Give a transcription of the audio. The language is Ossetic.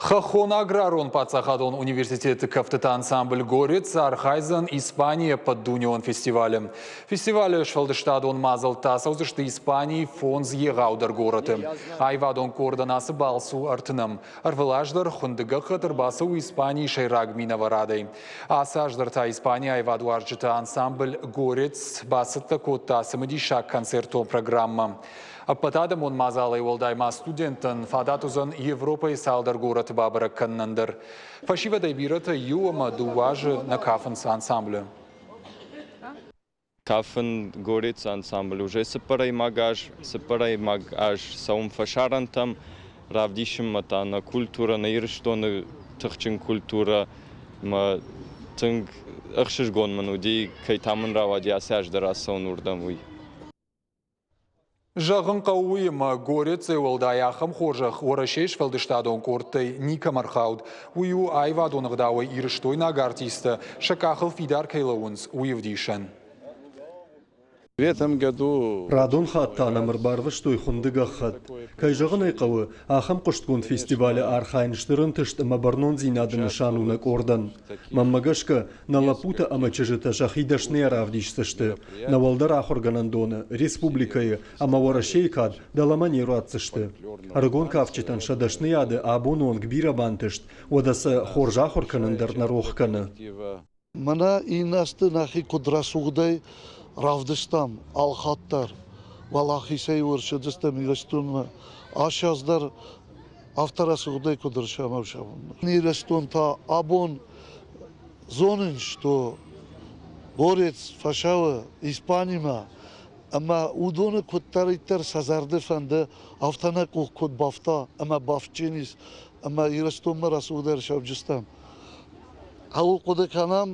Хӕххон аграрон паддзахадон университеты кӕфтыты ансамбль «Горец» архайдзӕн Испанийы ӕппӕтдунеон фестивалы. Фестивалы сфӕлдыстадон мадзӕлттӕ ацӕудзысты Испанийы фондз егъаудӕр горӕты. Аивадон къордӕн ацы балц у ӕртынӕм. Ӕрвылаз дӕр хуынды гӕххӕтт ӕрбацӕуы Испанийы сӕйраг минӕварадӕй. Ацы аз дӕр та Испанийы аивадуарзджыты ансамбль «Горец» бацӕттӕ кодта цымыдисаг концертон программӕ. Ӕппӕтадӕмон мадзалӕй уӕлдай ма студенттӕн фадат уыдзӕн Европӕйы цалдӕр горӕты бабӕрӕг кӕнынӕн дӕр. Фӕсивӕдӕй бирӕтӕ иу ӕмӕ дыууӕ азы нӕ кафынц ансамблы. Кафын Горец ансамбль уже цыппӕрӕймаг аз, цыппӕрӕймаг аз цӕуын фӕсарӕнтӕм, равдисынмӕ та нӕ культурӕ, нӕ Ирыстоны тыхджын культурӕ мӕ тынг ӕхсызгон мын уыди, кӕй та мын рауади ацы аз дӕр ацӕуын уырдӕм, уый. Зӕгъын хъӕуы уый, ӕмӕ горӕтӕй уӕлдай ахӕм хорзӕх Уӕрӕсейы сфӕлдыстадон къордтӕй никӕмӕ ӕрхауд. Уый у аивадон ӕгъдауӕй ирыстойнаг артисттӕ сӕ къахыл фидар кӕй лӕууынц, уый ӕвдисӕн. Радон хатт та нӕм ӕрбарвыстой хуынды гӕххӕтт. Кӕй зӕгъын ӕй хъӕуы, ахӕм хъуыстгонд фестивалы архайын стыр ӕнтыст ӕмӕ бӕрнондзинады нысан у нӕ къордӕн. Мӕнмӕ гӕсгӕ, нӕ лӕппутӕ ӕмӕ чызджытӕ сӕхи дӕсныйӕ равдисдзысты, нӕ уӕлдӕр ахуыргӕнӕндоны, республикӕйы ӕмӕ Уӕрӕсейы кад дӕлӕмӕ не руадздзысты. Ӕрыгон кафджытӕн сӕ дӕсныйады абоны онг бирӕ бантыст, уӕдӕ сӕ хорз ахуыр кӕнын дӕр нӕ рох кӕны. Мӕнӕ иннӕ азты нӕхи куыд рӕсугъдӕй равдыстам алхатт дӕр, уӕлахизӕй ӕрцыдыстӕм Ирыстонмӕ. Ацы аз дӕр афтӕ рӕсугъдӕй куыд ӕрсӕмӕвсӕм. Ирыстон та абон зонын, что горец фӕсӕуы Испанимӕ ӕмӕ уыдоны куыддӕриддӕр сӕ зӕрды фӕнды, афтӕ нӕ къух куыд бафта ӕмӕ бафтджын ис ӕмӕ Ирыстонмӕ рӕсугъдӕй ӕрцӕуджыстӕм. Хъӕуы хъуыды кӕнӕм.